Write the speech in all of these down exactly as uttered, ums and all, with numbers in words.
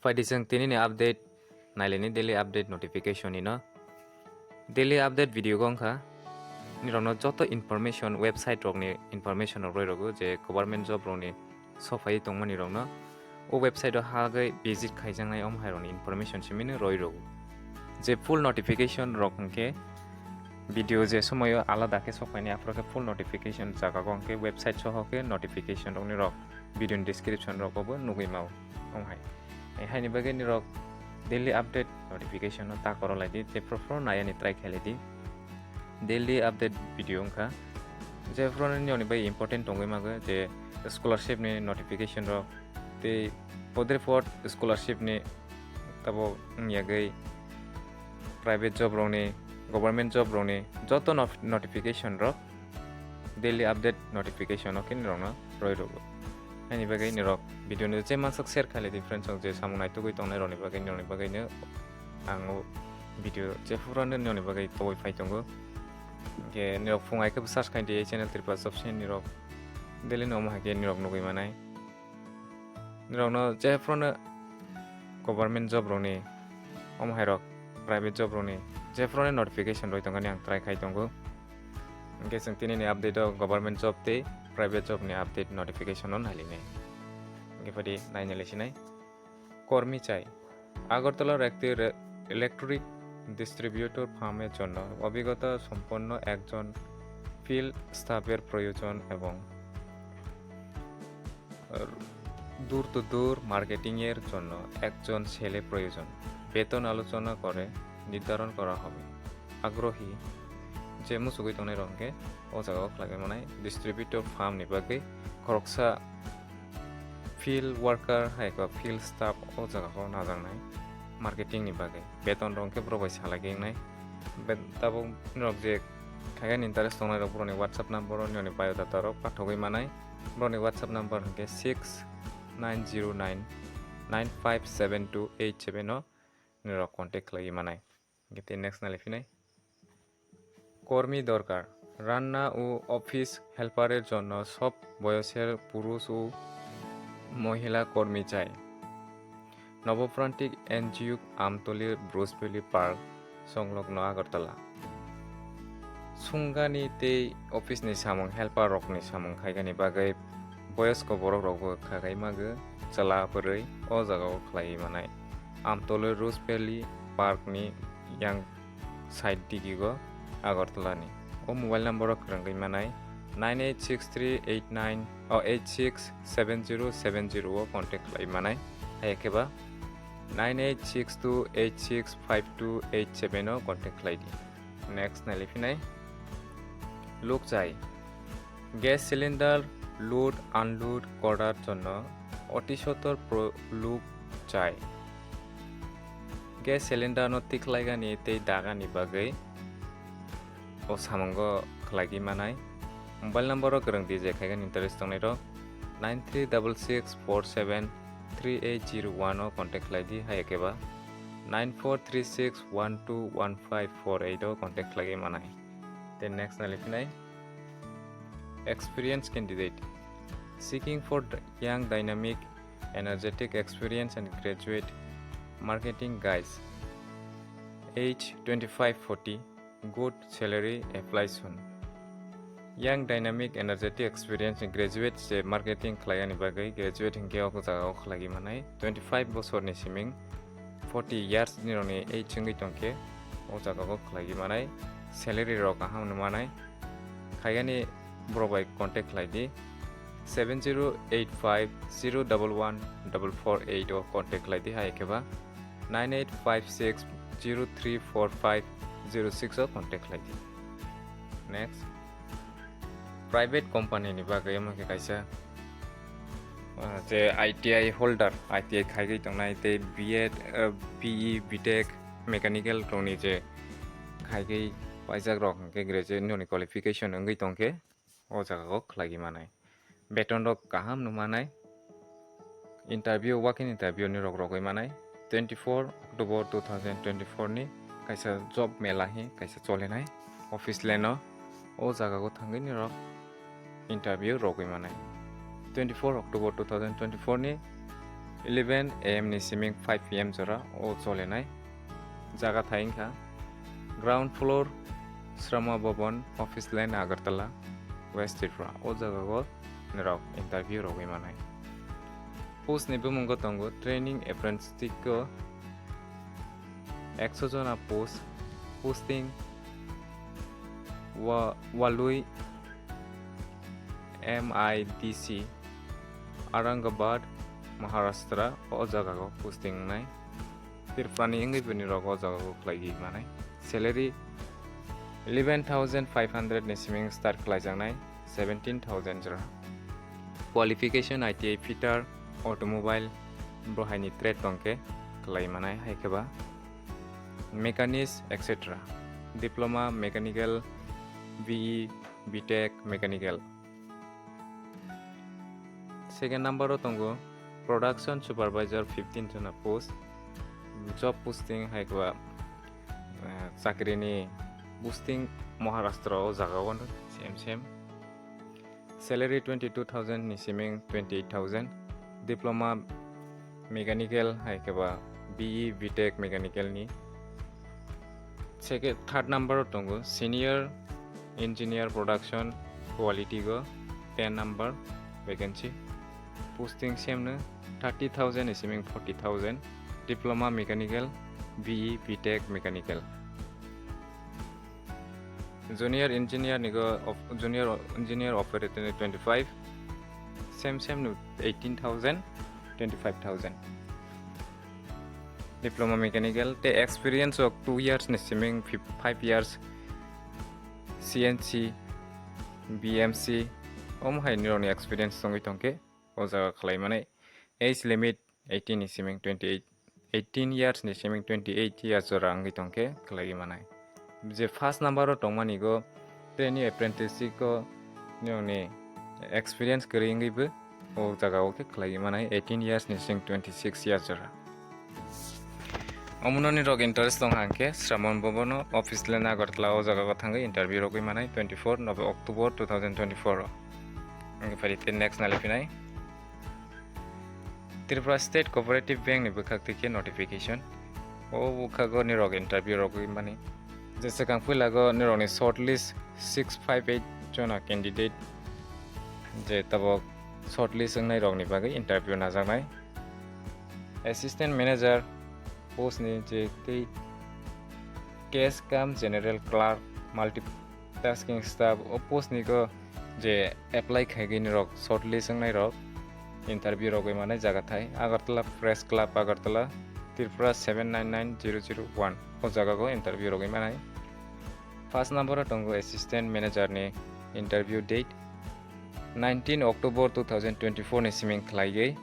Phaidi chwng tinini update nailini daily update notification ni no. Daily update video go wngkha nirokno joto information website rokni information rok roi rogo je government job rokni sophai tongmani rokno o website o hagwi visit khaijaknai omo hai rokni information simino roi rogo. Je full notification rok hwnkhe video je somoyo alada khe sokphaini aphuru khe full notification jaga go hwnkhe website soho khe notification rokni rok video ni description rogo bo nugwi mao. Omo hai. Eh, haini bagwi nirok daily update notification no ta koro lai di, je phuru phuru nayani try khai lai di. Daily update video wngkha. Je phuru nini bagwi important tongwi mago je scholarship ni notification rok tei podre pod scholarship ni tabo wngya gwi private job rokni, government job rokni joto not-, notification rok daily update notification o khe nirokno roi rwgo. Haini bagwi nirok video no je mansuk share khai lai di friends rok je samung naitugwi tongnai rokni bagwi nirokni bagwi no ang o video je phuru no nirokni bagwi toboi phai tongo. Hwnkhe nirok phung ai khe search khai di channel Tripura Job Seni nirok daily no omo hai khe nirok nugwi manai. Nirokno je phuru no government job rokni omo hai rok private job rokni je phuru no notification roi tongani ang try khai tongo. Hwnkhe chwng tinini update o government job tei private job ni update notification no nailinai. Hwnkhe phaidi nainai lai sinai. কর্মী চাই। আগরতলার একটি রে-, electric distributor ফার্মের জন্য অভিজ্ঞতা সম্পন্ন একজন ফিল্ড স্টাফের প্রয়োজন এবং দূর তো দূর মার্কেটিংয়ের জন্য একজন ছেলে প্রয়োজন। বেতন আলোচনা করে নির্ধারণ করা হবে। আগ্রহী je muchugwi tongnai rok hwnkhe o jaga o khlaiwi manai distributor farm ni bagwi khoroksa field worker hai khe field staff o jaga o najaknai marketing ni bagwi. Beton rok hwnkhe borok bai salai khe wngnai. Be-, tabuk norok je khaikhe interest tongnai rok borokni WhatsApp number o nini biodata rok pathogwi manai. Borokni WhatsApp number hwnkhe six nine zero nine nine five seven two eight seven o norok contact khlaiwi manai. Hwnkhe tei next nai lai phinai. কর্মী দরকার। রান্না ও অফিস হেল্পারের জন্য সব বয়সের পুরুষ ও মহিলা কর্মী চাই। নবপ্রান্তিক এনজিও আমতলী ব্রুস ভ্যালি পার্ক সংলগ্ন Agartala. Sungani tei office ni samung helper rokni samung khaigani bagwi boyosko borok rokbo khagai mago chwla bwrwi o jaga o khlaiwi manai. Amtolwi Rose Valley Park ni yang side digi go Agartala ni. O mobile number o kwrwngwi manai nine eight six three eight nine, o eight six seven zero seven zero o contact khlaiwi manai. Hai khe ba nine eight six two eight six five two eight seven o contact khlai di. Next nai lai phinai. Luk chai. Gas cylinder load unload করার জন্য অতি সত্বর প্র-, লোক চাই। Gas cylinder no tikhlaigani tei dagani bagwi o samungo khlaigwi manai. Mobile number o kwrwng di je khaigani interest tongnai rok nine three double six four seven three eight zero one o contact khlai di, hai khe ba nine four three six one two one five four eight o contact khlaiwi manai. Tei next nai lai phinai. Experienced candidate seeking for d-, young, dynamic, energetic, experienced and graduate marketing guys, age twenty-five forty, good salary, apply soon. Young, dynamic, energetic, experienced graduate se marketing khlaiyani bagwi graduate hinkhe o jaga o khlaigwi manai twenty-five bosorni siming forty years ni rokni age wngwi tongkhe o jaga o khlaigwi manai salary rok kaham wngwi manai khaigani borok bai contact khlai di seven zero eight five zero double one double four eight o contact khlai di hai khe ba nine eight five six zero three four five zero six o contact khlai di. Next, private company ni bagwi omo khe kaisa, ah, je I T I holder, I T I khaigwi tongnai tei B Ed, ah, B E, B Tech, mechanical rokni je khaigwi paijak rok hwnkhe graduate nini qualification wngwi tongkhe o jaga o khlaigwi manai. Beton rok kaham no manai. Interview, walk-in interview ni rok rogwi manai. Twenty-four October two thousand twenty-four ni kaisa job mela hi kaisa cholenai office lane o, o jaga o thangwi ni rok interview rogwi manai. Twenty-four October two thousand twenty-four ni eleven A M ni siming five P M jora o cholenai. Jaga thai wngkha ground floor, Shrama Bhavan, Office Lane, Agartala, West Tripura. O jaga o norok interview rogwi manai. Post ni bumungo tongo training apprenticeship o ekso jona post, posting wa-, Walui M I D C, Aurangabad, Maharashtra, o jaga o posting wngnai. Tripura ni wngwi bini rok o jaga o khlaiwi manai. Salary eleven thousand five hundred ni siming start khlaijaknai, seventeen thousand jora. Qualification I T I fitter, automobile, bo hai ni trade tongkhe khlai manai, hai khe ba mechanics, et cetera. Diploma mechanical, B E, B Tech mechanical. Second number o tongo production supervisor, fifteen jona post. Job posting hai khe ba, eh, chakri ni posting Maharashtra o jaga o same same. Salary twenty two thousand ni siming twenty eight thousand. Diploma mechanical hai khe ba B E, B Tech mechanical ni. Second, third number o tongo senior engineer production quality go, ten number vacancy. Posting same no, thirty thousand ni siming forty thousand. Diploma mechanical, B E, B Tech mechanical. Junior engineer ni go of-, junior engineer operator ni twenty five, same same no, eighteen thousand, twenty five thousand. Diploma mechanical te experience o two years ni siming fif-, five years C N C, B M C, omo hai nirok ni experience tongwi tongkhe o jaga khlai manai. Age limit eighteen ni siming twenty eight, eighteen years ni siming twenty eight years jora wngwi tongkhe khlaiwi manai. Je first number o tongmani go training apprenticeship o nirokni experience kwrwi wngwi bo o jaga o khe khlaiwi manai, eighteen years ni sing twenty six years jora. Omono nirok interest tong hang khe Sramon Bhavan o, Office Lane, Agartala o jaga o thangwi interview rogwi manai, twenty four October two thousand twenty four o. Wngwi phai te next naliphinai. Tripura State Cooperative Bank ni bwkhak twi khe notification. O bwkhago nirok interview rogwi mani. Je swkang puila go nirokni shortlist six five eight jona candidate je tabok shortlist wngnai rokni bagwi interview najaknai. Assistant Manager post ni je tei Cash cum General Clerk, Multitasking Staff, o post ni go je apply khaigwi nirok shortlist wngnai rok interview rogwi manai jaga thai Agartala Press Club, Agartala, Tripura seven nine nine zero zero one, o jaga go interview rogwi manai. First number o tongo Assistant Manager ni interview date nineteen October two thousand twenty four ni siming khlaigwi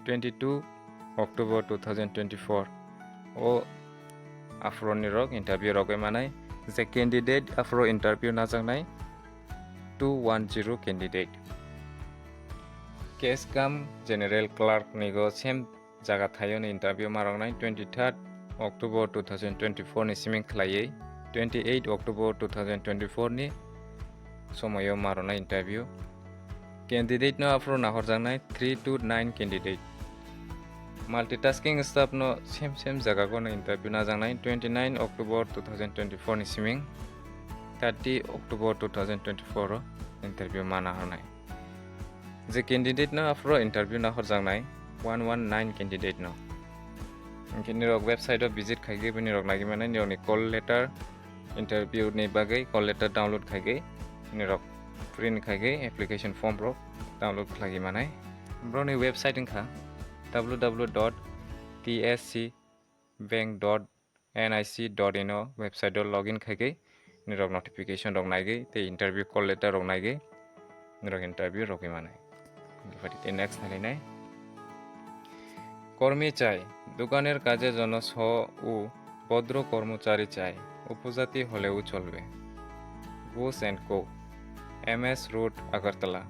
twenty two October two thousand twenty four o aphuru nirok interview rogwi manai. Je candidate aphuru interview najaknai two one zero candidate. Cash cum General Clerk ni go same jaga thaio ni interview ma roknai twenty third October two thousand twenty four ni siming khlaiwi twenty eight October two thousand twenty four ni somoio ma roknai interview. Candidate no aphuru nahorjaknai three to nine candidate. Multitasking staff no same same jaga go no interview najaknai twenty nine October two thousand twenty four ni siming thirty October two thousand twenty four o interview ma nahornai. Je candidate no aphuru interview nahorjaknai one one nine candidate no. Hwnkhe nirok website o visit khaigwi bo nirok naiwi manai, nirokni call letter, interview ni bagwi call letter download khaigwi nirok print khaigwi application form rok download khlaiwi manai. Borokni website wngkha W W W dot T S C bank dot N I C dot in o website o login khaigwi nirok notification rok naigwi tei interview call letter rok naigwi nirok interview rogwi manai. Tei next nailainai. কর্মী চাই, দোকানের কাজের জন্য সৎ ও ভদ্র কর্মচারী চাই, উপজাতি হলেও চলবে। Ghosh and Co, M S Road, Agartala.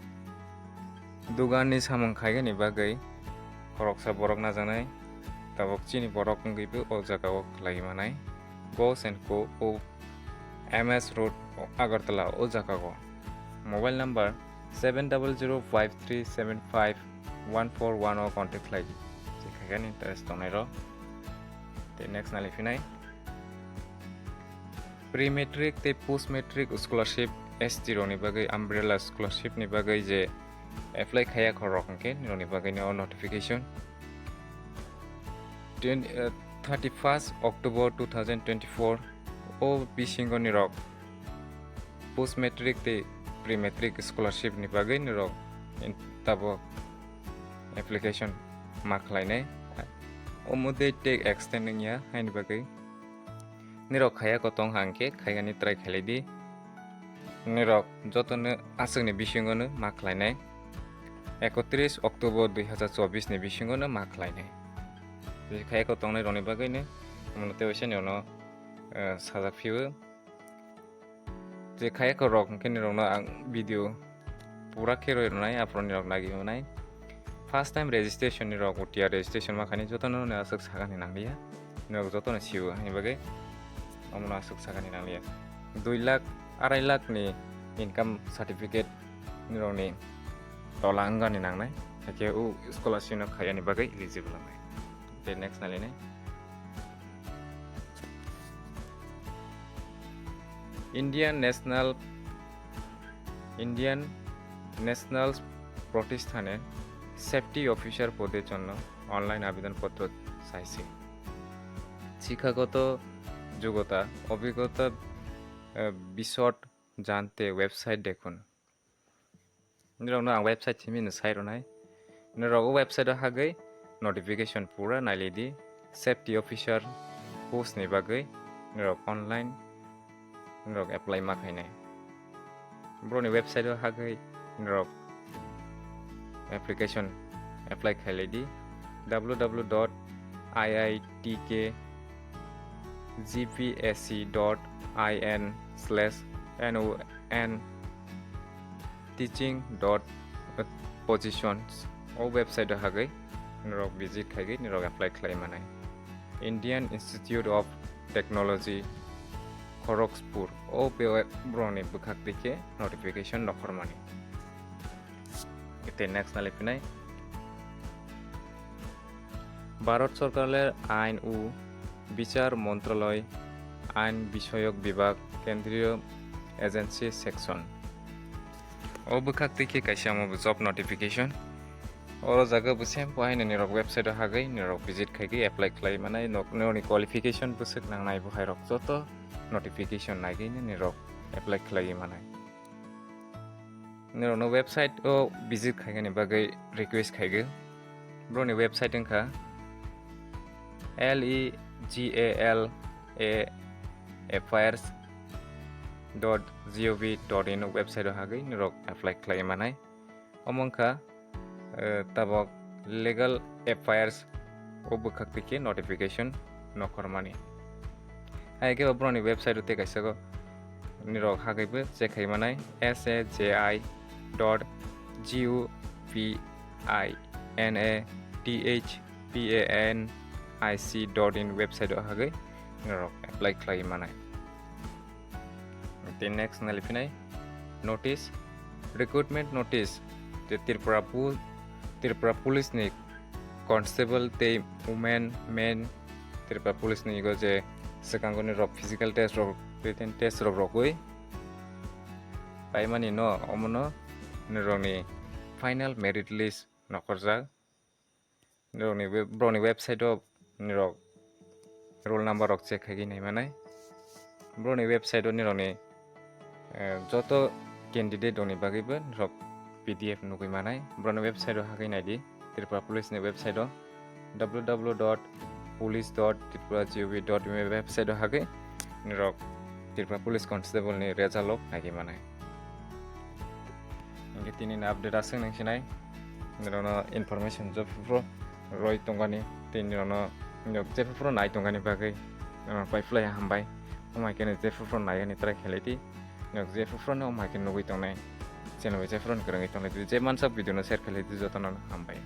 Dugan ni samung khaigani bagwi khoroksa borok najaknai, tabok chini borok wngwi bo o jaga o khlaiwi manai. Ghosh and Co, o M S Road, Agartala, o jaga o. Mobile number seven double zero five three seven five one four one o contact khlai di. Khaikhe interest tongnai rok. Tei next nali phinai. Pre-matric tei post-matric scholarship S T rokni bagwi umbrella scholarship ni bagwi je apply khaiya khorok hwnkhe nirokni bagwi no notification. Twen-, eh, thirty-first October two thousand twenty-four o bisingo nirok post-matric tei pre-matric scholarship ni bagwi nirok in-, tabok application ma khlainai. Omo date tei extend wngya haini bagwi nirok khaiya kotong hangkhe khaigani try khailai di. Nirok jotono aswkni bisingono ma khlainai. Ekotris October dui hazar chobis ni bisingono ma khlainai. Tei khaiya kotongnai rokni bagwino omono tei waisa nirokno, eh, sajak phio. Je khaiya korok hwnkhe nirokno ang video pura khe roi rwnai, aphuru nirok naiwi mwnai. First time registration nirok O T R registration ma khaini jotono no aswk sakani nangliya. Nirok jotono sio, haini bagwi omono aswk sakani nangliya. Dui lakh, arai lakh ni income certificate nirokni tola wngani nangnai. Hakhe o scholarship no khaiyani bagwi eligible wngnai. Tei next nailainai. Indian National, Indian National প্রতিষ্ঠানে safety officer পদের জন্য অনলাইন আবেদনপত্র চাইছে। শিক্ষাগত যোগ্যতা, অভিজ্ঞতা, আহ, বিশদ জানতে ওয়েবসাইট দেখুন। Nirokno ang website simi no sai rwnai. Nirok o website o hagwi notification pura nailidi. Safety officer post ni bagwi nirok online nirok apply ma khainai. Borokni website o hagwi nirok application apply khailidi. W W W dot I I T K G P S C dot I N slash N O N teaching dot positions o website o hagwi norok visit khaigwi norok apply khlai manai. Indian Institute of Technology, Kharagpur o be-, borokni bwkhak twi khe notification nokhormani. Tei next nali phinai. Bharat সরকারের আইন ও বিচার মন্ত্রণালয়, আইন বিষয়ক বিভাগ, কেন্দ্রীয় agency section. O bwkhak twi khe kaisa omo bo job notification. Oro jaga bo same po haino nirok website o hagwi nirok visit khaigwi apply khlai manai, nok-, norokni qualification bwswk nangnai bo hairok joto notification naigwi nirok apply khlaiwi manai. Norokno website o visit khaigani bagwi request khaigo. Borokni website wngkha L E G A L A affairs dot G O V dot in website o hagwi norok apply khlai manai. Omo wngkha, eh, tabok legal affairs o bwkhak twi khe notification nokhormani. Hai khe bo borokni website o tei kaisa go nirok hagwi bo check khai manai, S A J I dot G O P I N A T H P A N I C dot in website o hagwi norok apply khlai manai. Tei next nali phinai notice, recruitment notice, tei Tripura pu-, Tripura Police ni constable tei women, men, Tripura Police ni go je swkango ni rok physical test rok, written test rok rogwi paimani no, omono nirokni final merit list nokhorjak. Nirokni we-, borokni website o nirok roll number rok check khaigwi nai manai. Borokni website o nirokni, eh, joto candidate rokni bagwi bo nirok P D F nugwi manai. Borokni website o hagwi naidi, Tripura Police ni website o W W W dot police dot tripura G O V dot in website o hagwi nirok Tripura Police Constable ni result rok naigwi manai. Hingke tini ni update aswk nang sinai. Nirokno information je phuru roi tongani, tei nirokno, nirok je phuru nai tongani bagwi, nirokno pai phlai hambai. Omo hai khe je phuru naiyani try khailai di. Nirok je phuru no omo hai khe nugwi tongnai. Channel bai je phuru kwrwngwi tonglai di. Je mansak video no share khailai di jotono hambai.